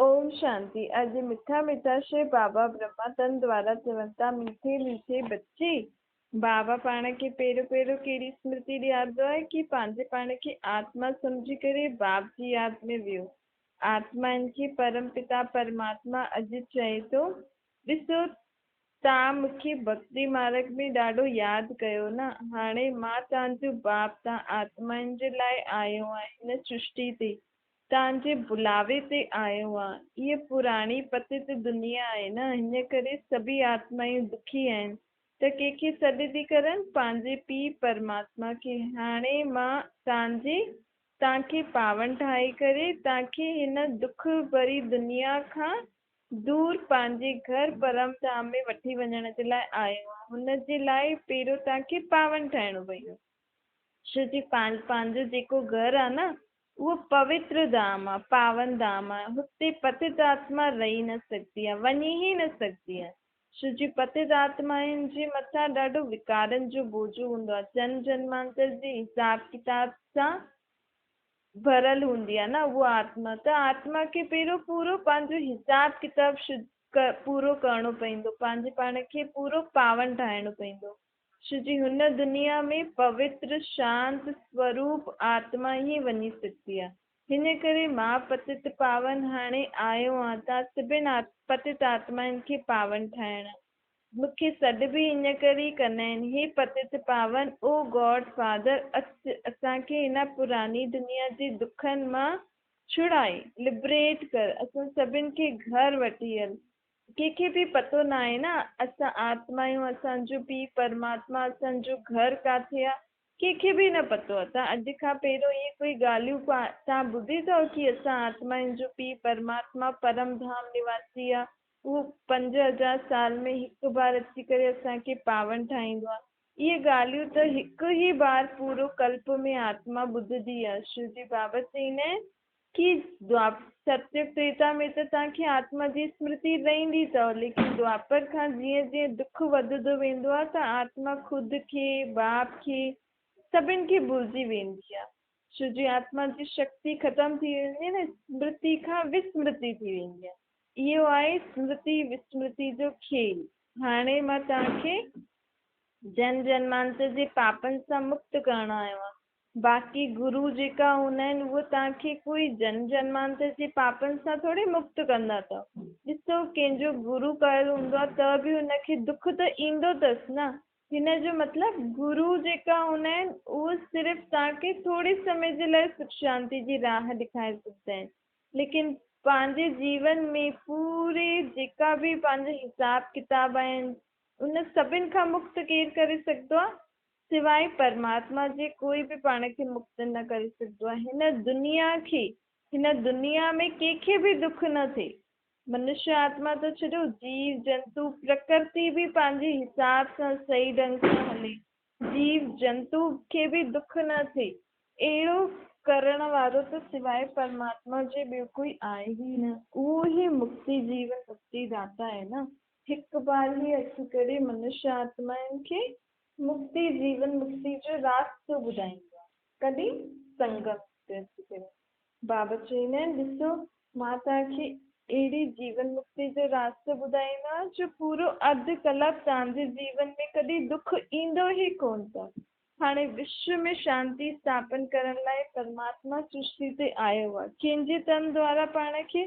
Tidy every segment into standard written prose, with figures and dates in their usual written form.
اوم شانتي اڄ مٺا مٺا شري بابا برهما تن دوارا چون ٿا مٺي مٺي بچي بابا پاڻ کي پهريون پهريون ڪهڙي سمرتي ڏيارندو آهي ڪي پنهنجي پاڻ کي آتما سمجهي ڪري باپ جي ياد ۾ ويهو آتمائن کي پرم پتا پرماتما اڄ چئي ٿو ڏسو تان مون کي ڀڳتي مارگ ۾ ڏاڍو ياد ڪيو نه هاڻي مان تان جو باپ تان آتمائن جي لاء آيو آهيان هن سرشٽي تي توهان جي بلاوي تي آيو آ. هيء پراڻي پتيت دنيا آهي نه، ان ڪري سڀئي آتمائون دکي آهن ته ڪنهن کي سڏ ٿي ڪرن؟ پنهنجي پيء پرماتما کي. هاڻي مان توهان جي توهان کي پاون ٺاهي ڪري توهان کي هن دک ڀري دنيا کان دور پنهنجي گهر پرم ڌام ۾ وٺي وڃڻ جي لاء آيو آهيان. هن جي لاء پهريون توهان کي پاون ٺاهڻو پوندو. شو جي پنهنجو جيڪو گهر آ نه اهو پوتر ڌام آ، پاون ڌام آ، هتي پتيت آتما رهي نه سگهندي آ، وڃي ئي نه سگهندي آ. شو جي پتيت آتمائن جي مٿان ڏاڍو وڪارن جو بوجو هوندو آ، جنم جنمانتر جي حساب ڪتاب سان ڀريل هوندي آ نه اها آتما ته آتما کي پهريون پورو پنهنجو حساب ڪتاب شڌ پورو ڪرڻو پوندو، پنهنجي پاڻ کي پورو پاون ٺاهڻو پوندو. ڇو جي هن دنيا ۾ پوتر شانت سوروپ آتما ئي وڃي سگهندي آ. هن ڪري مان پتت پاون هاڻي آيو آن تان سڀن پتت آتمائن کي پاون ٺاهڻ. مون کي سڏ به ان ڪري ئي ڪندا آهن، هي پتت پاون، او گاڊ فادر اچ اسان کي هن پراني دنيا جي دکن مان ڇڙائي، Liberate، ڪر، اسان سڀن کي گهر وٺي هل. ڪنهن کي به پتو ناهي نه اسان آتمايون اسان جو پيء پرماتما اسان جو گهر ڪاٿي آ ڪنهن کي به نه پتو آ ته اڄ کان پهريون اهي ڪوئي ڳالهيون توهان ٻڌي اٿو ڪي اسان آتمائن جو پيء پرماتما پرم ڌام نواسي آ اهو 5000 سال ۾ هڪ بار اچي ڪري اسان کي پاون ٺاهيندو آ اهي ڳالهيون ته هڪ ئي بار پورو ڪلپ ۾ آتما ٻڌندي آ شو جي بابت چئيندا آهن ڪي ستيگ تريتا ۾ ته توهان کي آتما جي سمرتي رهندي اٿو ليڪن دوآپر کان جيئن جيئن دک وڌندو ويندو آهي ته آتما خود کي، باپ کي، سڀن کي ڀلجي ويندي آهي ڇو جي آتما جي شڪتي ختم ٿي ويندي آهي نه سمرتي کان وسمرتي ٿي ويندي آهي اهو آهي سمرتي وسمرتي جو کيل هاڻي مان توهان کي جنم جنمانتر جي پاپن سان مڪت ڪرڻ آيو آهيان باقي گرو جيڪا هوندا آهن اهي توهان کي ڪوئي جنم جنمانتر جي پاپن سان ٿوري مڪت ڪندا اٿو. ڏسو ڪنهن جو گرو ڪيل هوندو آهي ته به هن کي دک ته ايندو اٿس نه. هن جو مطلب گرو جيڪا هوندا آهن اهي صرف توهان کي ٿوري سمي جي لاء سک شانتي جي راهه ڏيکاري سگهندا آهن ليڪن پنهنجي جيون ۾ پوري جيڪا به پنهنجا حساب ڪتاب آهن ان سڀن کان مڪت ڪير ڪري سگهندو آهي؟ سواء پرماتما جي ڪوئي به پاڻ کي مڪت نه ڪري سگهندو آهي. هن دنيا کي، هن دنيا ۾ ڪنهن کي به دک نه ٿئي. منشيه آتما ته ڇڏيو، جيو جنتو، پرڪرتي به پنهنجي حساب سان صحيح ڍنگ سان هلي. جيو جنتو کي به دک نه ٿئي. اهڙو ڪرڻ وارو ته سواء پرماتما جي ٻيو ڪوئي آهي ئي نه. اهو ئي مڪتي جيون مڪتي داتا آهي نه. هڪ بار ئي اچي ڪري منشيه آتمائن کي مڪتي جيون مڪتي جو راستو ٻڌائيندو آهي. ڪڏهن؟ سنگم تي اچي ڪري. بابا چوندا آهن ڏسو مان توهان کي اهڙي جيون مڪتي جو راستو ٻڌائيندو آهيان جو پورو اڌ ڪلپ توهان جي جيون ۾ ڪڏهن دک ايندو ئي ڪونه ته هاڻي وشو ۾ شانتي اسٿاپن ڪرڻ لاء پرماتما سرشتي تي آيو آهي. ڪنهن جي تن دوارا پاڻ کي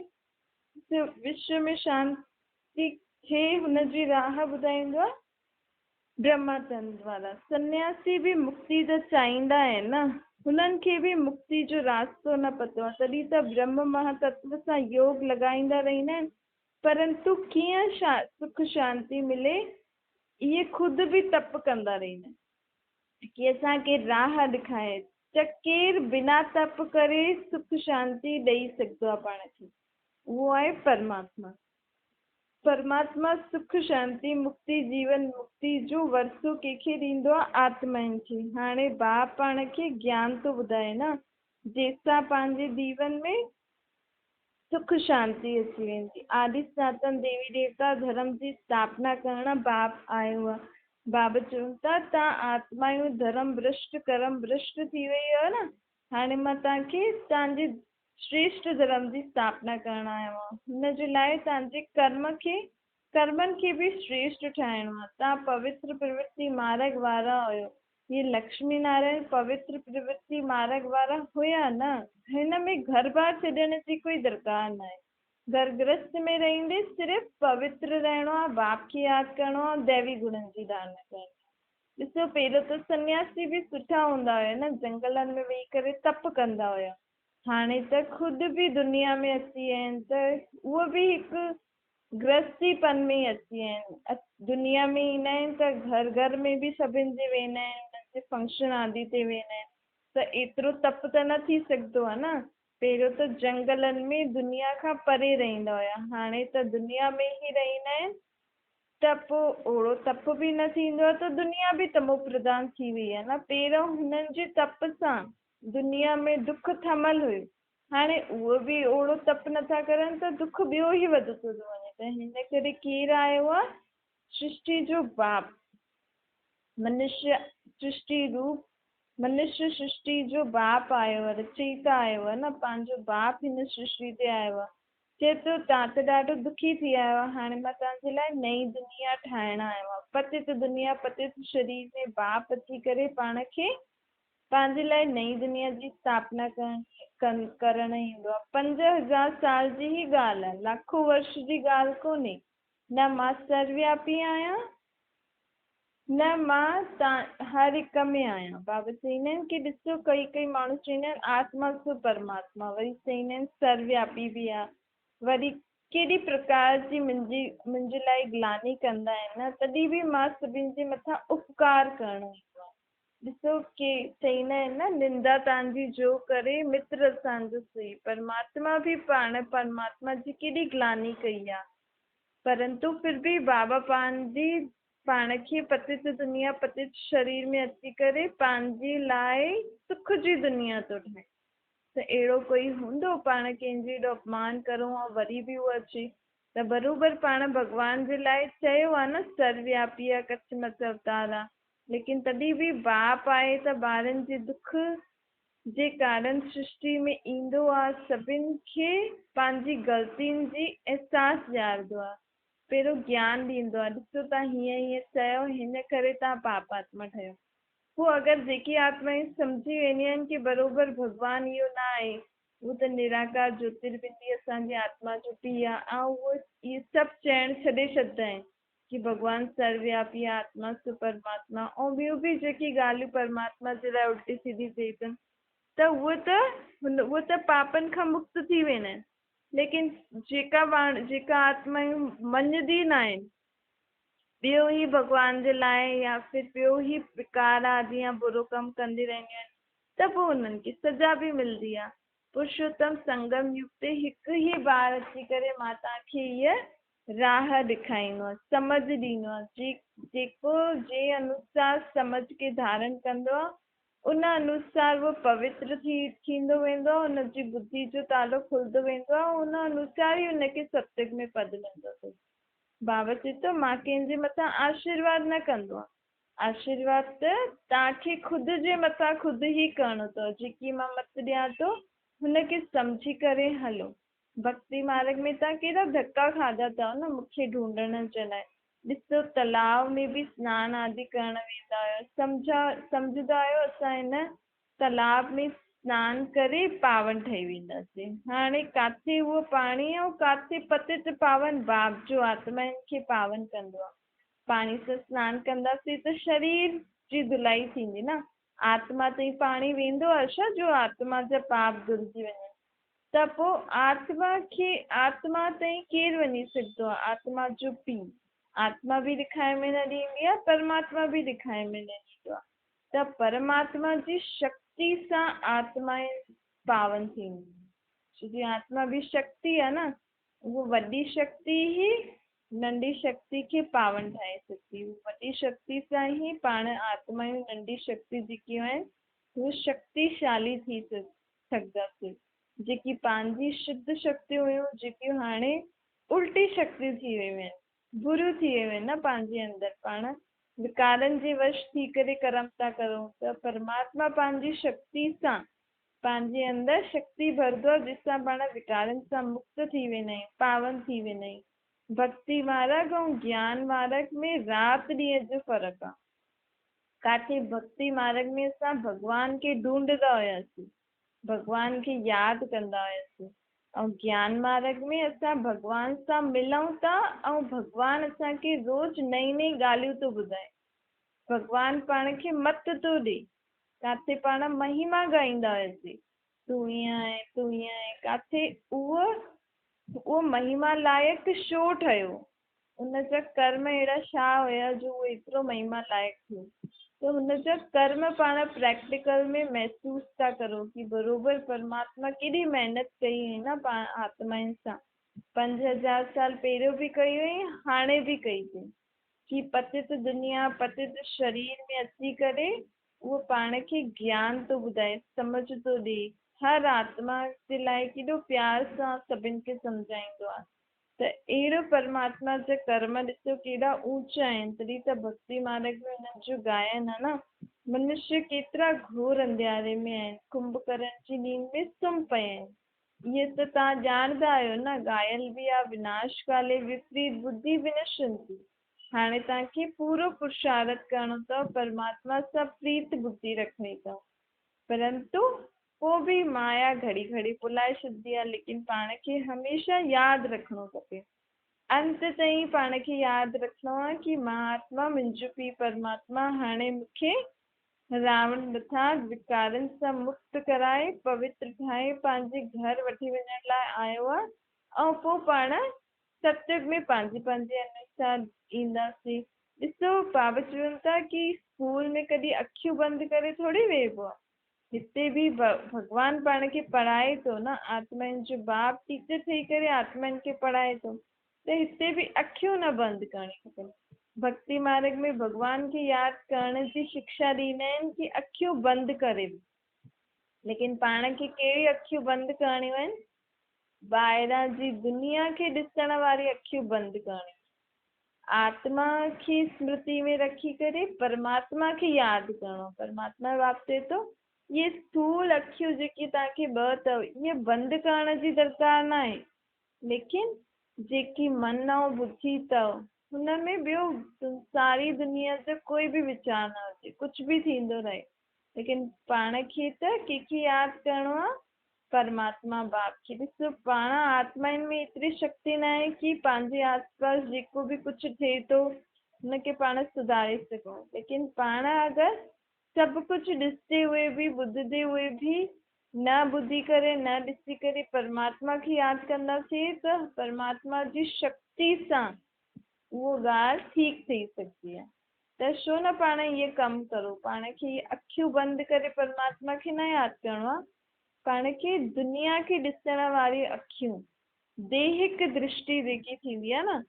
وشو ۾ شانتي کي هن جي راهه ٻڌائيندو آهي. برهما تن وارا سنياسي به مڪتي ته چاهيندا آهن نه، هنن کي به مڪتي جو راستو نه پتو آهي، تڏهن ته برهم مها تتو سان يوگ لڳائيندا رهندا آهن، پرنتو ڪيئن سک شانتي ملي، اهي خود به تپ ڪندا رهندا آهن. ڪي اسان کي راهه ڏکائي ته ڪير بنا تپ ڪري سک شانتي ڏئي سگهندو آهي پاڻ کي؟ اهو آهي پرماتما. پرماتما سک شانتي مڪتي جيون مڪتي جو ورثو ڪنهن کي ڏيندو آهي؟ آتمائن کي. هاڻي باپ پاڻ کي گيان ٿو ٻڌائي نه جنهن سان پنهنجي جيون ۾ سک شانتي اچي ويندي. آدي سناتن ديوي ديوتا ڌرم جي اسٿاپنا ڪرڻ باپ آيو آ. بابا چون ٿا تان آتمايون ڌرم ڀرشٽ ڪرم ڀرشٽ ٿي وئي آهيو نه هاڻي مان توهان کي توهان جي شريشٺ ڌرم جي اسٿاپنا ڪرڻ آيو آهيان. هن جي لاء توهان جي ڪرم کي، ڪرمن کي به شريشٺ ٺاهڻو آهي. توهان پوتر پرورتي مارگ وارا آهيو. هي لڪشمي نارائڻ پوتر پرورتي مارگ وارا هيا نه؟ هن ۾ گهر بار ڇڏڻ جي ڪوئي درڪار ناهي. گهر گرهست ۾ رهندي صرف پوتر رهڻو آهي، باپ کي ياد ڪرڻو آهي، ديوي گڻن جي ڌارڻا ڪرڻي آهي. ڏسو پهريون ته سنياسي به سٺا هوندا هيا نه، جنگلن ۾ ويهي ڪري تپ ڪندا هيا. هاڻي ته خود به دنيا ۾ اچي ويا آهن ته اهو به هڪ گرهستي پن ۾ ئي اچي ويا آهن. دنيا ۾ ايندا آهن ته گهر گهر ۾ به سڀن جي ويندا آهن، انهن جي فنڪشن آدي تي ويندا آهن ته ايترو تپ ته نه ٿي سگهندو آهي نه. پهريون ته جنگلن ۾ دنيا کان پري رهندا هيا، هاڻي ته دنيا ۾ ئي رهندا آهن ته پوء اوڙو تپ به نه ٿيندو آهي ته دنيا به تمو پرڌان ٿي وئي آهي نه. پهريون هنن جي تپ سان دنيا ۾ دک ٿمل هيو، هاڻي اهو به اوڙو تپ نٿا ڪرن ته دک ٻيو ئي وڌندو ٿو وڃي ته هن ڪري ڪير آيو آهي سرشٽي جو باپ منشي سرشٽي روپ منشي سرشٽي جو باپ آيو آهي رچيتا آيو آهي نه پنهنجو باپ هن سرشٽي تي آيو آهي چئي ٿو، توهان ته ڏاڍو دکي ٿي آيو آهيو، هاڻي مان توهان جي لاء نئين دنيا ٺاهڻ آيو آهيان. پتيت دنيا، پتيت شرير ۾ باپ اچي ڪري پاڻ کي پنهنجي لاء نئين دنيا جي اسٿاپنا ڪرڻ ايندو آهي. 5000 سال جي ئي ڳالهه آهي، لاکو ورش جي ڳالهه ڪونهي. نه مان سروياپي آهيان، نه مان هر هڪ ۾ آهيان. بابا چئيندا آهن ڪي ڏسو ڪئي ڪئي ماڻهو چئيندا آهن آتما سو پرماتما، وري چئيندا آهن سروياپي به آهي، وري ڪيڏي پرڪار جي منهنجي منهنجي لاء گلاني ڪندا آهن نه، تڏهن به مان سڀني جي مٿان اپڪار ڪرڻو ايندو آهي. ڏسو ڪي چئيندا آهن نه نندا تان جي جو ڪري متر اسان جو سوئي، پرماتما به پاڻ پرماتما جي ڪيڏي گلاني ڪئي آهي، پرنتو ڦر به بابا پنهنجي پاڻ کي پتيت دنيا پتيت شرير ۾ اچي ڪري پنهنجي لاء سک جي دنيا ٿو ٺاهي ته اهڙو ڪوئي هوندو پاڻ ڪنهن جي ايڏو اپمان ڪرون ۽ وري به اهو اچي ته بروبر پاڻ ڀڳوان جي لاء چيو آ نه سروياپي آ ڪڇ مت اوتار آ ليڪن تڏهن به باپ آهي ته ٻارن جي دک جي ڪارڻ سرشٽي ۾ ايندو آ، سڀن کي پنهنجي غلطين جي احساس ڏيارندو آ، پهريون گيان ڏيندو آ، ڏسو تان هيئن هيئن چيو هن ڪري تان پاپ آتما ٺهيو. پوء اگر جيڪي آتمائون سمجهي وينديون آهن ڪي بروبر ڀڳوان اهو نه آهي، هو ته نراڪار جوتربندي اسان جي آتما جو پيء آ ۽ اهو اهي سڀ چئڻ ڇڏي ڇڏدا آهن ڪي ڀڳوان سروياپي آتما سو پرماتما ۽ ٻيون به جيڪي ڳالهيون پرماتما جي لاء الٽي سيڌي چئي اٿن ته اهي ته هن اهي ته پاپن کان مڪت ٿي ويندا آهن ليڪن جيڪا واڻ جيڪا آتمائون مڃدي نه آهن ٻيو ئي ڀڳوان جي لاء يا ڦر ٻيو ئي وڪار آدي يا برو ڪم ڪندي رهنديون آهن ته پوء انهن کي سزا به ملدي آهي. پرشوتم سنگم يگ تي هڪ ئي بار اچي ڪري مان توهان کي هيء راهه ڏيکاريندو آهيان، سمجهه ڏيندو آهيان، جي جيڪو جنهن انوسار سمجهه کي ڌارڻ ڪندو آهي، ان انوسار اهو پوتر ٿي ٿيندو ويندو آهي، ان جي ٻڌي جو تالو کلندو ويندو آهي ۽ ان انوسار ئي ان کي ستيگ ۾ پد ملندو اٿس. بابا چئي ٿو، مان ڪنهن جي مٿان آشيرواد نه ڪندو آهيان. آشيرواد ته توهان کي خود جي مٿان خود ئي ڪرڻو اٿو، جيڪي مان مت ڏيان ٿو، هن کي سمجهي ڪري هلو. ڀڳتي مارڳ ۾ توهان ڪيڏا ڌڪا کاڌا اٿو نه مون کي ڍونڍڻ جي لاء. ڏسو تلاء ۾ به سنان آدي ڪرڻ ويندا آهيو، سمجها سمجهندا آهيو اسان هن تلاء ۾ سنان ڪري پاون ٺهي وينداسين. هاڻي ڪاٿي اهو پاڻي ۽ ڪاٿي پتت پاون باپ جو آتمائن کي پاون ڪندو آهي. پاڻي سان سنان ڪنداسين ته شرير جي ڌلائي ٿيندي نه، آتما تائين پاڻي ويندو آهي ڇا جو آتما جا پاپ ڌلجي وڃن ته پوء آتما کي آتما تائين ڪير وڃي سگهندو آهي، آتما جو پيء. آتما به ڏکائي ۾ نه ڏيندي آهي، پرماتما به ڏکائي ۾ نه ڏيندو آهي ته پرماتما جي شڪتي سان آتمائين پاون ٿينديون آهن، ڇو جي آتما به شڪتي آهي نه، اهو وڏي شڪتي ئي ننڍي شڪتي کي پاون ٺاهي سگهندي. هو وڏي شڪتي سان ئي پاڻ آتمائون ننڍي شڪتي جيڪيون آهن هو شڪتيشالي ٿي سگهنداسين. جيڪي پنهنجي شڌ شڪتيون هيون جيڪيون هاڻي الٽي شڪتيون ٿي ويون آهن، بريون ٿي ويون آهن نه پنهنجي اندر پاڻ وڪارن جي وش ٿي ڪري ڪرم ٿا ڪرون ته پرماتما پنهنجي شڪتي سان پنهنجي اندر شڪتي ڀرندو آهي، جنهن سان پاڻ وڪارن سان مڪت ٿي ويندا آهيون، پاون ٿي ويندا آهيون. ڀڳتي مارڳ ۽ گيان مارڳ ۾ رات ڏينهن جو فرق آهي. ڪاٿي ڀڳتي مارڳ ۾ اسان ڀڳوان کي ڍونڍندا هياسين، ڀڳوان کي ياد ڪندا هياسين ۽ گيان مارڳ ۾ اسان ڀڳوان سان ملون ٿا ۽ ڀڳوان اسان کي روز نئين نئين ڳالهيون ٿو ٻڌائي. ڀڳوان پاڻ کي مت ٿو ڏئي. ڪاٿي پاڻ مهما ڳائيندا هياسين، تون ائين آهين، تون ائين آهين، ڪاٿي اهو اهو مهما لائق ڇو ٺهيو؟ ان جا ڪرم اهڙا ڇا هيا جو اهو ايترو مهما لائق ٿيو؟ ته هن جا ڪرم پاڻ پريڪٽيڪل ۾ محسوس ٿا ڪرو ڪي بروبر پرماتما ڪيڏي محنت ڪئي هئي نه پاڻ آتمائن سان، 5000 سال پهريون به ڪئي هئي، هاڻي به ڪئي اٿئي. ڪي پتت دنيا، پتت شرير ۾ اچي ڪري اهو پاڻ کي گيان ٿو ٻڌائي، سمجهه ٿو ڏئي. هر آتما جي لاء ڪيڏو پيار سان سڀن کي سمجهائيندو آهي. ته اهڙو پرماتما جا ڪرم ڏسو ڪيڏا اوچا آهن، تڏهن ته ڀڳتي مارڳ ۾ انهن جو گائن آهي نه. منشيه ڪيترا گهور انڌياري ۾ آهن، ڪنڀڪرڻ جي نيند ۾ سمهي پيا آهن. اهي ته توهان ڄاڻندا آهيو نه، گائل به آ وناش ڪالي وپريت ٻڌي ونشنتي. هاڻي توهان کي پورو پرشارٿ ڪرڻو اٿو، پرماتما سان پريت ٻڌي رکڻي اٿو. پرنتو پوء به مايا گهڙي گهڙي ڀلائي ڇڏندي آ، ليڪن پاڻ کي هميشه ياد رکڻو کپي. انت تائين پاڻ کي ياد رکڻو آ ڪي مان آتما، منهنجو پيء پرماتما هاڻي مون کي راوڻ مٿان وڪارن سان مڪت ڪرائي، پوتر ٺاهي پنهنجي گهر وٺي وڃڻ لاء آيو آ ۽ پوء پاڻ ستيگ ۾ پنهنجي پنهنجي انوسار اينداسين. ڏسو بابا چون ٿا ڪي اسڪول ۾ ڪڏهن اکيون بند ڪري ٿوري ويهبو آ. هتي به ڀڳوان پاڻ کي پڙهائي ٿو نه، آتمائن جو باپ ٽيچر ٺهي ڪري آتمائن کي پڙهائي ٿو. ته هتي به اکيون نه بند ڪرڻ کپن. ڀڳتي مارڳ ۾ ڀڳوان کي ياد ڪرڻ جي شڪشا ڏيندا آهن ڪي اکيون بند ڪري ويهه. ليڪن پاڻ کي ڪهڙيون اکيون بند ڪرڻيون آهن؟ ٻاهران جي دنيا کي ڏسڻ واري اکيون بند ڪرڻيون آهن. آتما کي سمرتي ۾ رکي ڪري پرماتما کي ياد ڪرڻو آهي. پرماتما باپ چئي ٿو اهي اسٿول اکيون جيڪي توهان کي ٻه اٿو اهي بند ڪرڻ جي درڪار ناهي. ليڪن جيڪي من ۽ ٻڌي اٿو، هن ۾ ٻيو سنساري دنيا جو ڪوئي به ويچار نه هجي، ڪجهه به ٿيندو رهي، ليڪن پاڻ کي ته ڪنهن کي ياد ڪرڻو آ؟ پرماتما باپ کي. ڏسو پاڻ آتمائن ۾ ايتري شڪتي ناهي ڪي پنهنجي آس پاس جيڪو به ڪجهه ٿئي ٿو ان کي پاڻ سڌاري سگهون، ليڪن پاڻ اگر سڀ ڪجهه ڏسندي هئي به ٻڌندي هئي به نه ٻڌي ڪري نه ڏسي ڪري پرماتما کي ياد ڪنداسين ته پرماتما جي شڪتي سان اهو ڳالهه ٺيڪ ٿي سگهندي آهي ته ڇو نه پاڻ اهي ڪم ڪرون پاڻ کي اهي اکيون بند ڪري پرماتما کي نه ياد ڪرڻو آهي پاڻ کي دنيا کي ڏسڻ واري اکيون ديهڪ درشٽي جيڪي ٿيندي آهي نه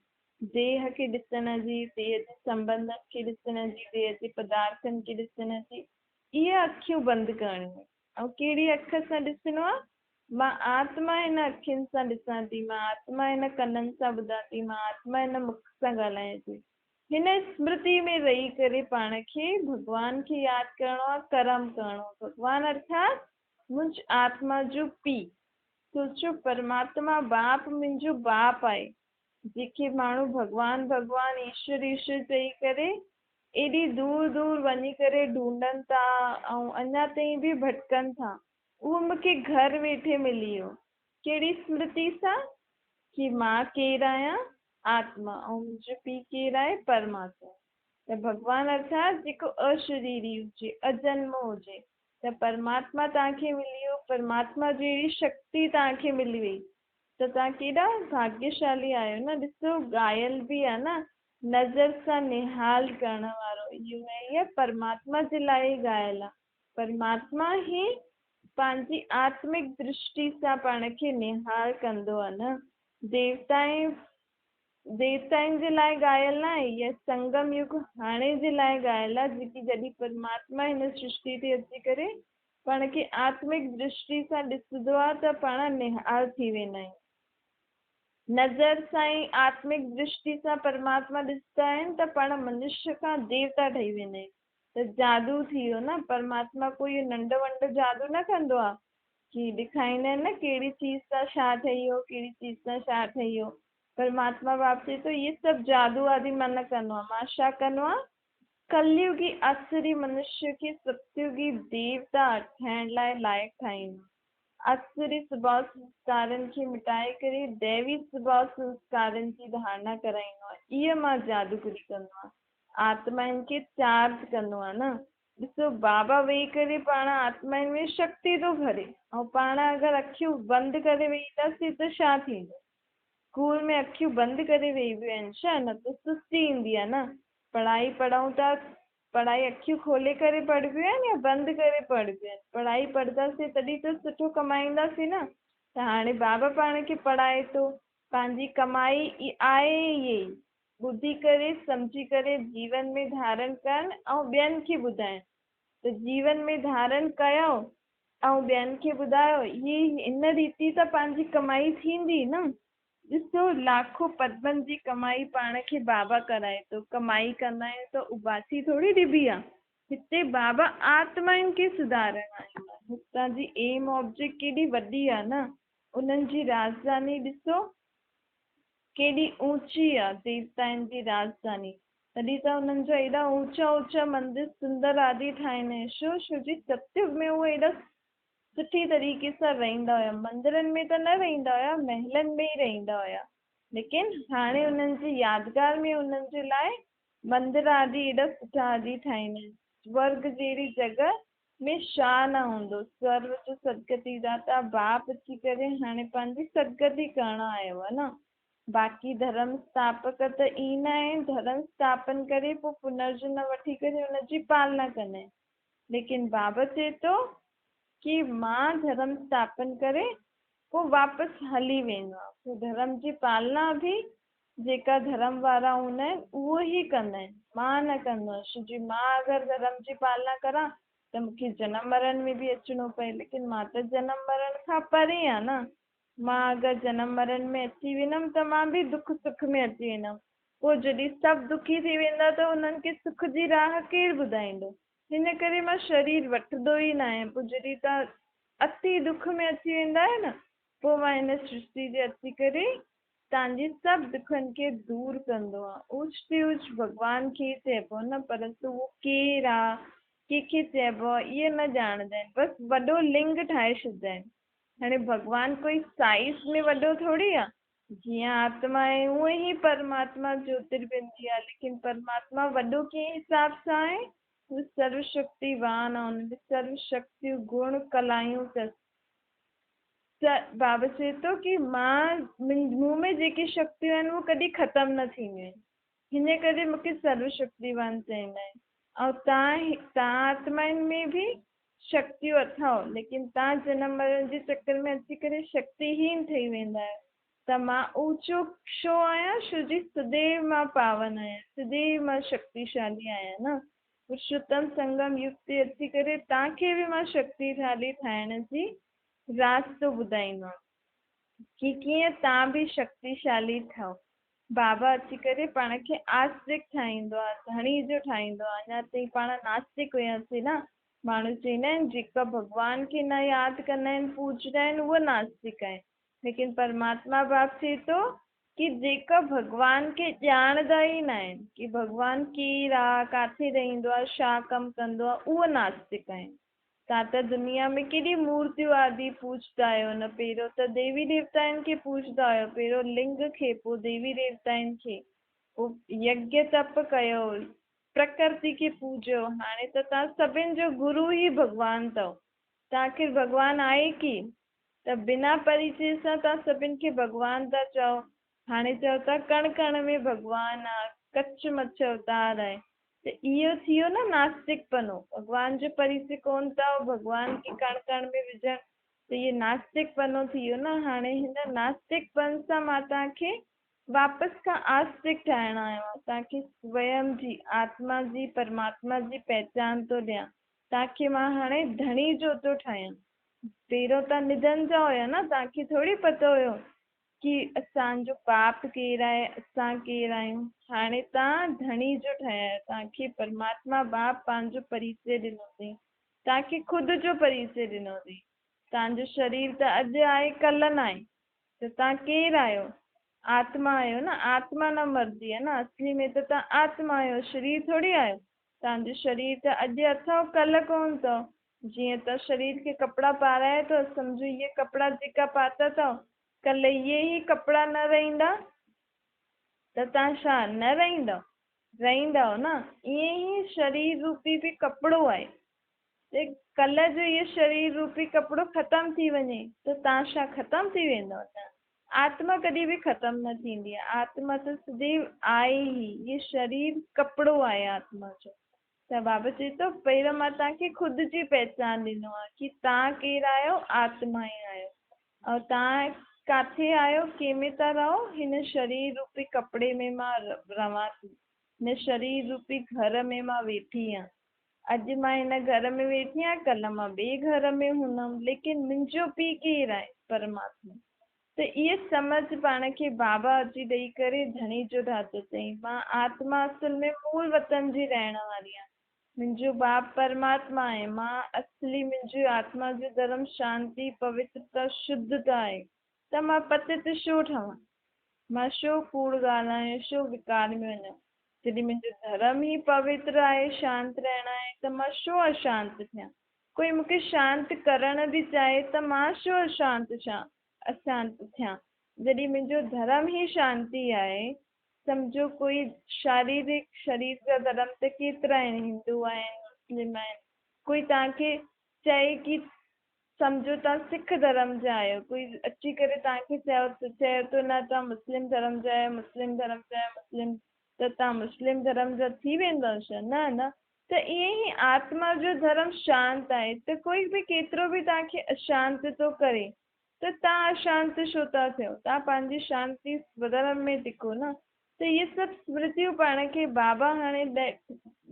ديهه کي ڏسڻ جي ديهه جي سنبنڌن کي ڏسڻ جي ديهه جي پدارٿن کي ڏسڻ جي اهي اکيون بند ڪرڻيون آهن ۽ ڪهڙي اک سان ڏسڻو آ؟ مان آتما هن اکين سان ڏسان ٿي، مان آتما هن ڪنن سان ٻڌان ٿي، مان آتما هن مک سان ڳالهايان ٿي. هن اسمرتي ۾ رهي ڪري پاڻ کي ڀڳوان کي ياد ڪرڻو آ، ڪرم ڪرڻو آ. ڀڳوان ارٿات منهنج آتما جو پيء. سوچيو پرماتما باپ منهنجو باپ آهي. جيڪي ماڻهو ڀڳوان ڀڳوان، ايشور ايشور چئي ڪري ايڏي دور دور وڃي ڪري ڍونڍن ٿا ۽ اڃا تائين به ڀٽڪن ٿا. اهو مون کي گهر ويٺي ملي ويو. ڪهڙي سمرتي سان؟ ڪي مان ڪير آهيان؟ آتما ۽ منهنجو پيء ڪير آهي؟ پرماتما. ته ڀڳوان ارٿات جيڪو اشريري هجي، اجنمو هجي. ته پرماتما توهان کي ملي ويو، پرماتما جهڙي شڪتي توهان کي ملي وئي ته توهان ڪيڏا ڀاڳيشالي آهيو نه. ڏسو ڳايل به آهي نه نظر سان نهال ڪرڻ وارو اهو ۽ پرماتما جي لاء ئي ڳايل آ. پرماتما ئي پنهنجي آتمڪ درشٽي سان پاڻ کي نهال ڪندو آ نه. ديوتائين ديوتائن جي لاء ڳايل ناهي، اها سنگم يگ هاڻي جي لاء ڳايل آ جيڪي جڏهن پرماتما هن سرشٽي تي اچي ڪري پاڻ کي آتمڪ درشٽي سان ڏسندو آ ته پاڻ نهال ٿي ويندا آهيون. نظر سان ئي آتمڪ درشٽي سان پرماتما ڏسندا آهن ته پاڻ منشيه کان ديوتا ٺهي ويندا آهيون ته جادو ٿي ويو نه پرماتما ڪوئي اهو ننڍو ونڍو جادو نه ڪندو آهي ڪي ڏيکاريندا آهن نه ڪهڙي چيز سان ڇا ٺهي ويو، ڪهڙي چيز سان ڇا ٺهي ويو. پرماتما باپ چئي ٿو اهي سڀ جادو آدي مان نه ڪندو آهيان، مان ڇا ڪندو آهيان؟ ڪليوگي اسري منشيه کي ستيوگي ديوتا ٺهڻ لاء لائق ٺاهيندو آهيان. اسري سڀاء سنسڪارن کي مٽائي ڪري ديوي سڀاء سنسڪارن جي ڌارڻا ڪرائيندو آهيان. اها مان جادوگري ڪندو آهيان. آتمائن کي چارج ڪندو آهيان نه. ڏسو بابا ويهي ڪري پاڻ آتمائن ۾ شڪتي ٿو ڀري ۽ پاڻ اگر اکيون بند ڪري ويهنداسين ته ڇا ٿيندو؟ اسڪول ۾ اکيون بند ڪري ويهبيون آهن ڇا؟ نه ته سستي ايندي آهي نه. پڙهائي پڙهون ٿا، پڙهائي اکيون کولي ڪري پڙهبيون آهن يا بند ڪري پڙهبيون آهن؟ پڙهائي پڙهنداسين تڏهن ته سٺو ڪمائينداسين نه. ته هاڻي بابا پاڻ کي پڙهائي ٿو، پنهنجي ڪمائي آهي ئي ٻڌي ڪري سمجهي ڪري جيون ۾ ڌارڻ ڪرڻ ۽ ٻين کي ٻڌائڻ ته جيون ۾ ڌارڻ ڪيو ۽ ٻين کي ٻڌايو هي ان ريتي ته پنهنجي ڪمائي ٿيندي نه. ڏسو لاکو پدمن جي ڪمائي پاڻ کي بابا ڪرائي ٿو، ڪمائي ڪندا آهيون ته اٻاسي ٿوري ڏبي آ. هتي بابا آتمائن کي سڌارڻ آيو آ. هتان جي ايم آبجيڪٽ ڪيڏي وڏي آ نه. انهن جي راڄڌاني ڏسو ڪيڏي اوچي آ ديوتائن جي راڄڌاني، تڏهن ته انهن جا ايڏا اوچا اوچا مندر سندر آدي ٺاهيندا آهن، ڇو؟ ڇو جي ستيگ ۾ اهي ايڏا سٺي طريقي سان رهندا هيا، مندرن ۾ ته نه رهندا هيا، محلن ۾ ئي رهندا هيا، ليڪن هاڻي انهن جي يادگار ۾ انهن جي لاء مندر آدي ايڏا سٺا آدي ٺاهيندا آهن، سورڳ جهڙي جڳهه ۾ ڇا نه هوندو. سرو جو سدگتي داتا باپ اچي ڪري هاڻي پنهنجي سدگتي ڪرڻ آيو آهي نه. باقي ڌرم اسٿاپڪ ته ايندا آهن ڌرم اسٿاپن ڪري پوء پنرجنم وٺي ڪري ان جي پالنا ڪندا آهن. ليڪن بابا چئي ٿو ڪي مان ڌرم اسٿاپن ڪري پوء واپس هلي ويندو آهيان. پوء ڌرم جي پالنا به جيڪا ڌرم وارا هوندا آهن اهو ئي ڪندا آهن، مان نه ڪندو آهيان، ڇو جي مان اگر ڌرم جي پالنا ڪران ته مون کي جنم مرڻ ۾ به اچڻو پئي، ليڪن مان ته جنم مرڻ کان پري آهيان نه، مان اگر جنم مرڻ ۾ اچي ويندم ته مان به دک سک ۾ اچي ويندم، پوء جڏهن سڀ دکي ٿي ويندا ته انهن کي سک جي راهه ڪير ٻڌائيندو، هن ڪري مان شرير وٺندو ئي نه آهيان، پوء جڏهن توهان اتي دک ۾ اچي ويندا آهيو نه پوء مان هن سرشتي تي اچي ڪري توهان جي سڀ دکن کي دور ڪندو آ. اوچ تي اوچ ڀڳوان کي ئي چئبو نه پرنتو اهو ڪير آ، ڪنهن کي چئبو آ اهي نه ڄاڻندا آهن. بس وڏو لنگ ٺاهي ڇڏيندا آهن. هاڻي ڀڳوان ڪوئي سائيز ۾ وڏو ٿوري آ. جيئن آتما آهي اونئن ئي پرماتما جوتربندي آ ليڪن پرماتما وڏو ڪنهن حساب سان آهي؟ هو سرو شڪتيوان آ، ان ۾ سرو شڪتيون، گڻ، ڪلائون اٿس. ته بابا چئي ٿو ڪي مان مون ۾ جيڪي شڪتيون آهن اهي ڪڏهن ختم نه ٿينديون آهن هن ڪري مون کي سرو شڪتيوان چئيندا آهن ۽ تان تان آتمائن ۾ به شڪتيون اٿئو ليڪن تان جنم مرڻ جي چڪر ۾ اچي ڪري شڪتيهين ٺهي ويندا آهيو ته مان اوچو ڇو آهيان ڇو جي سديو مان پاون آهيان سديو مان شڪتيشالي آهيان نه پرشوتم سنگم يگ تي اچي ڪري توهان کي به مان شڪتيشالي ٺاهڻ جي راستو ٻڌائيندو ڪي ڪيئن توهان به شڪتيشالي ٺهو. بابا اچي ڪري پاڻ کي آستڪ ٺاهيندو آ، ڌڻي جو ٺاهيندو آ. اڃا تائين پاڻ ناستڪ هياسين نه. ماڻهو چوندا آهن جيڪا ڀڳوان کي نه ياد ڪندا آهن، پوڄندا آهن اهي ناستڪ آهن. ليڪن پرماتما باپ چئي ٿو ڪي جيڪا ڀڳوان کي ڄاڻندا ئي ناهن ڪي ڀڳوان ڪير آ، ڪاٿي رهندو آ، ڇا ڪم ڪندو آ، اهي ناستڪ آهن. تان ته دنيا ۾ ڪيڏي مورتيون آدي پوڄندا آهيو نه پهريون ته ديوي ديوتائن کي پوڄندا هيو، پهريون لنگ کي، پوء ديوي ديوتائن کي، پوء يگيه تپ ڪيو، پرڪرتي کي پوڄيو، هاڻي ته تان سڀن جو گرو ئي ڀڳوان اٿو، ته آخر ڀڳوان آهي ڪير؟ ته بنا پريچي سان توهان سڀن کي ڀڳوان ٿا چئو، هاڻي چئو ٿا ڪڻ ڪڻ ۾ ڀڳوان آ، ڪڇ مڇ اوتار آهي، ته اهو ٿي ويو نه ناستڪ پنو، ڀڳوان جو پريچي ڪونه ٿا ڀڳوان کي ڪڻ ڪڻ ۾ وجهڻ، ته اهو ناستڪ پنو ٿي ويو نه، هاڻي هن ناستڪ پن سان مان توهان کي واپس کان آستڪ ٺاهڻ آيو آهيان، توهان کي سويم جي، آتما جي، پرماتما جي پهچان ٿو ڏيان، توهان کي مان هاڻي ڌڻي جو ٿو ٺاهيان. پهريون ته نڌن جا هيا نه، توهان کي ٿوري پتو هيو ڪي اسان جو باپ ڪير آهي، اسان ڪير آهيون. هاڻي توهان ڌڻي جو ٺهيا آهيو، توهان کي پرماتما باپ پنهنجو پريچي ڏنو اٿئي، توهان کي خود جو پريچي ڏنو اٿئي. توهان جو شرير ته اڄ آهي، ڪلهه ناهي. ته توهان ڪير آهيو؟ آتما آهيو نه؟ آتما نه مرندي آهي نه. اصلي ۾ ته توهان آتما آهيو، شرير ٿوري آهيو. توهان جو شرير ته اڄ اٿو، ڪلهه ڪونه اٿو. جيئن ته شرير کي ڪپڙا پارائي ٿو، سمجهو اهي ڪپڙا جيڪا پاتا اٿو، ڪلهه اهي ئي ڪپڙا نه رهندا ته توهان ڇا نه رهندؤ؟ رهندؤ نه. ائين ئي شرير روپي به ڪپڙو آهي. جي ڪلهه جو اهو شرير روپي ڪپڙو ختم ٿي وڃي ته توهان ڇا ختم ٿي ويندؤ؟ نه، آتما ڪڏهن به ختم نه ٿيندي آهي. آتما ته سديو آهي ئي. اهو شرير ڪپڙو آهي آتما جو. ته بابا چئي ٿو پهريون مان توهان کي خود جي پهچان ڏنو آهي ڪي توهان ڪير آهيو؟ آتما ئي آهيو. ۽ توهان ڪاٿي آهيو؟ ڪنهن ۾ ٿا رهو؟ هن شرير روپي ڪپڙي ۾ مان رهان ٿي. هن شرير روپي گهر ۾ مان ويٺي آهيان. اڄ مان هن گهر ۾ ويٺي آهيان، ڪلهه مان ٻئي گهر ۾ هوندم، ليڪن منهنجو پيء ڪير آهي؟ پرماتما. ته اهي سمجهه پاڻ کي بابا اچي ڏئي ڪري ڌڻي جو ٺاتو اٿئي. مان آتما اصل ۾ مول وطن جي رهڻ واري آهيان. منهنجو باپ پرماتما آهي. مان اصلي منهنجي آتما جو ڌرم شانتي، پوترتا، شڌتا آهي. ته مان پتت ڇو ٺهان؟ مان ڇو ڪوڙ ڳالهايان، ڇو وڪار ۾ وڃان؟ جڏهن منهنجو ڌرم ئي پوتر آهي، شانت رهڻ آهي ته مان ڇو اشانت ٿيان؟ ڪوئي مون کي شانت ڪرڻ به چاهي ته مان ڇو اشانت اشانت ٿيان؟ جڏهن منهنجو ڌرم ئي شانتي آهي، سمجهو ڪوئي شاريرڪ شرير جا ڌرم ته ڪيترا آهن، هندو آهن، مسلم آهن، ڪوئي توهان کي چئي ڪي سمجهو توهان سک ڌرم جا آهيو، ڪوئي اچي ڪري توهان کي چيو چئي ٿو نه توهان مسلم ڌرم جا آهيو، مسلم ڌرم جا آهيو، مسلم ته توهان مسلم ڌرم جا ٿي ويندؤ ڇا؟ نه نه ته ائين ئي آتما جو ڌرم شانت آهي ته ڪوئي به ڪيترو به توهان کي اشانت ٿو ڪري ته توهان اشانت ڇو ٿا ٿيو؟ توهان پنهنجي شانتي سوڌرم ۾ ٽڪو نه ته اهي سڀ سمرتيون پاڻ کي بابا هاڻي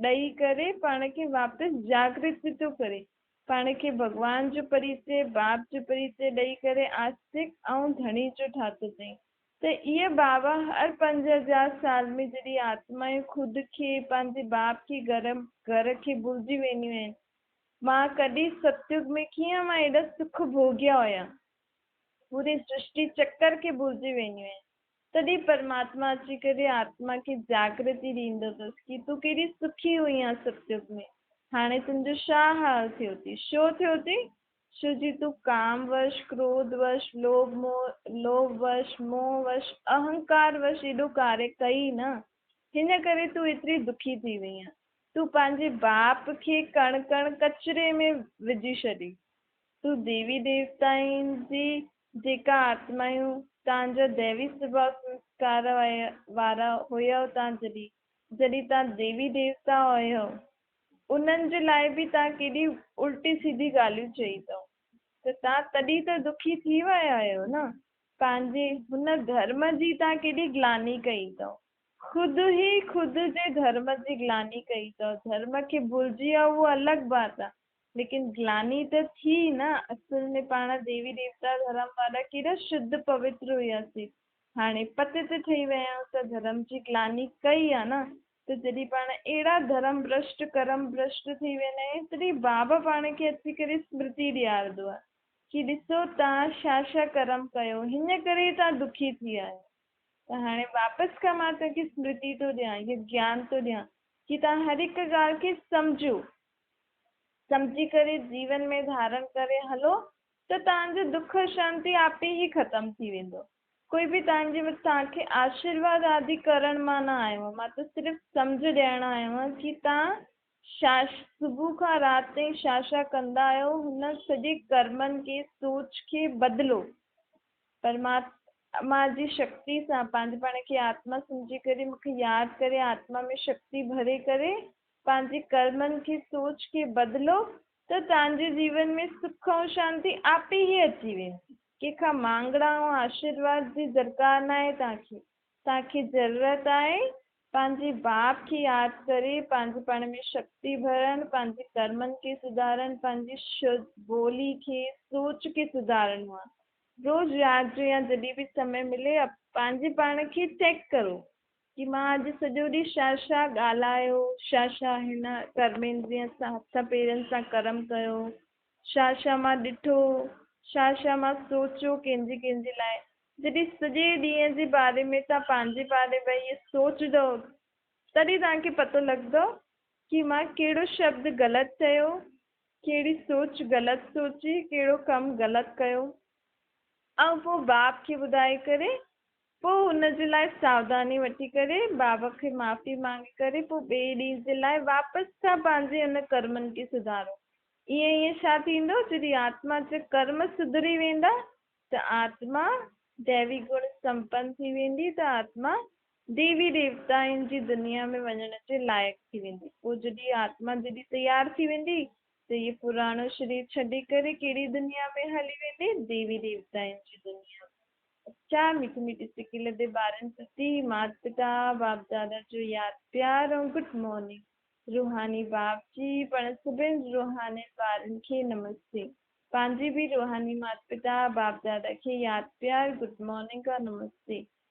ڏئي ڪري پاڻ کي واپس جاگرت ٿو ڪري. پاڻ کي ڀڳوان جو پريچي، باپ جو پريچي ڏئي ڪري آستڪ ۽ ڌڻي جو ٺاتو اٿئين ته اهي بابا هر 5000 سال ۾ جڏهن آتمائون خود کي، پنهنجي باپ کي، گهر گهر کي ڀلجي وينديون آهن. مان ڪڏهن ستيگ ۾ ڪيئن مان ايڏا سک ڀوڳيا هيا. پوري سرشٽي چڪر کي ڀلجي وينديون آهن. تڏهن پرماتما اچي ڪري آتما کي جاگرتي ڏيندو اٿس ڪي تون ڪيڏي سکي هئي آن ستيگ ۾، هاڻي تنهنجو ڇا حال ٿيو ٿي؟ ڇو ٿيو ٿي؟ ڇو جي تون ڪام وش، ڪروڌ وش، لوڀ موه، لوڀ وش، موه وش، اهنڪار وش ايڏو ڪاريه ڪئي نه، هن ڪري تون ايتري دکي ٿي وئي آن. تون پنهنجي باپ کي ڪڻ ڪڻ ڪچري ۾ وجهي ڇڏي. تون ديوي ديوتائن جي جيڪا آتمايون توهان جا ديوي سڀاء سنسڪار وارا هيؤ توهان جڏهن جڏهن توهان ديوي ديوتا هيؤ انهن جي لاء به توهان ڪيڏي الٽي سيڌي ڳالهيون چئي اٿئو ته توهان تڏهن ته دکي ٿي ويا آهيو نه پنهنجي هن ڌرم جي توهان ڪيڏي گلاني ڪئي اٿئو خود ئي خود جي ڌرم جي گلاني ڪئي اٿئو ڌرم کي ڀلجي ويا اهو الڳ بات آهي ليڪن گلاني ته ٿي نه، اصل ۾ پاڻ ديوي ديوتا ڌرم وارا ڪيڏا شڌ پوتر هياسين، هاڻي پتت ٺهي ويا آهيون ته ڌرم جي گلاني ڪئي آ نه، ته جڏهن پاڻ اهڙا ڌرم ڀرشٽ ڪرم ڀرشٽ ٿي ويندا آهيون تڏهن بابا پاڻ کي اچي ڪري سمرتي ڏيارندو آ ڪي ڏسو توهان ڇا ڇا ڪرم ڪيو هن ڪري ئي توهان دکي ٿي ويا آهيو ته هاڻي واپس کان مان توهان کي سمرتي ٿو ڏيان يا گيان ٿو ڏيان ڪي توهان هر هڪ ڳالهه کي سمجهو. سمجهي ڪري جيون ۾ ڌارڻ ڪري هلو ته توهان جو دک اشانتي آپي ئي ختم ٿي ويندو. ڪوئي به توهان جي وٽ توهان کي آشيرواد آدي ڪرڻ مان نه آيو آهيان، مان ته صرف سمجهه ڏيڻ آيو آهيان ڪي توهان ڇا صبح کان رات تائين ڇا ڇا ڪندا آهيو هن سڄي ڪرمن کي سوچ کي بدلو. پرماتما جي شڪتي سان پنهنجي پاڻ کي آتما سمجهي ڪري مون کي ياد ڪري آتما ۾ شڪتي ڀري ڪري پنهنجي ڪرمن کي سوچ کي بدلو ته توهان جي جيون ۾ سک ۽ شانتي آپي ئي اچي ويندي. ڪنهن کان مانگڻا ۽ آشيرواد جي درڪار ناهي توهان کي. توهان کي ضرورت آهي پنهنجي باپ کي ياد ڪري پنهنجي پاڻ ۾ شڪتي ڀرڻ، پنهنجي ڪرمن کي سڌارڻ، پنهنجي شڌ ٻولي کي، سوچ کي سڌارڻو آهي. روز رات جو يا جڏهن به سمي ملي پنهنجي پاڻ کي چيڪ ڪرو. ڪي مان اڄ سڄو ڏينهن ڇا ڇا ڳالهايو، ڇا ڇا هن ڪرميندرين سان هٿ پيرن سان ڪرم ڪيو، ڇا ڇا مان ڏٺو، ڇا ڇا مان سوچيو ڪنهن جي ڪنهن جي لاءِ. جڏهن سڄي ڏينهن جي باري ۾ توهان پنهنجي باري ۾ ائين سوچندؤ تڏهن توهان کي پتو لڳندو ڪه مان ڪهڙو شبد غلط چيو، ڪهڙي سوچ غلط سوچي، ڪهڙو ڪم غلط ڪيو. ۽ پوءِ باپ کي ٻڌائي ڪري پوءِ هن جي لاءِ ساوڌاني وٺي ڪري بابا کي معافي مانگي ڪري پوءِ ٻئي ڏينهن جي لاءِ واپس کان پنهنجي ان ڪرمن کي سڌارو. ائين ائين ڇا ٿيندو جڏهن آتما جا ڪرم سڌري ويندا ته آتما ديوي گڻ سمپن ٿي ويندي ته آتما ديوي ديوتائن جي دنيا ۾ وڃڻ جي لائق ٿي ويندي. پوءِ جڏهن آتما جڏهن تيار ٿي ويندي ته هيءَ پراڻو شرير ڇڏي ڪري ڪهڙي دنيا ۾ هلي ويندي؟ ديوي ديوتائن جي دنيا ۾. اڇا مٺي مٺي سڪيلڌي ٻارن پرتي مات پتا باپ دادا جو ياد پيار ۽ گڊ مارننگ. روحاني باپ جي پاڻ سڀني روحاني ٻارن کي نمستي. پنهنجي به روحاني مات پتا باپ دادا کي ياد پيار گڊ مارننگ ۽ نمستي.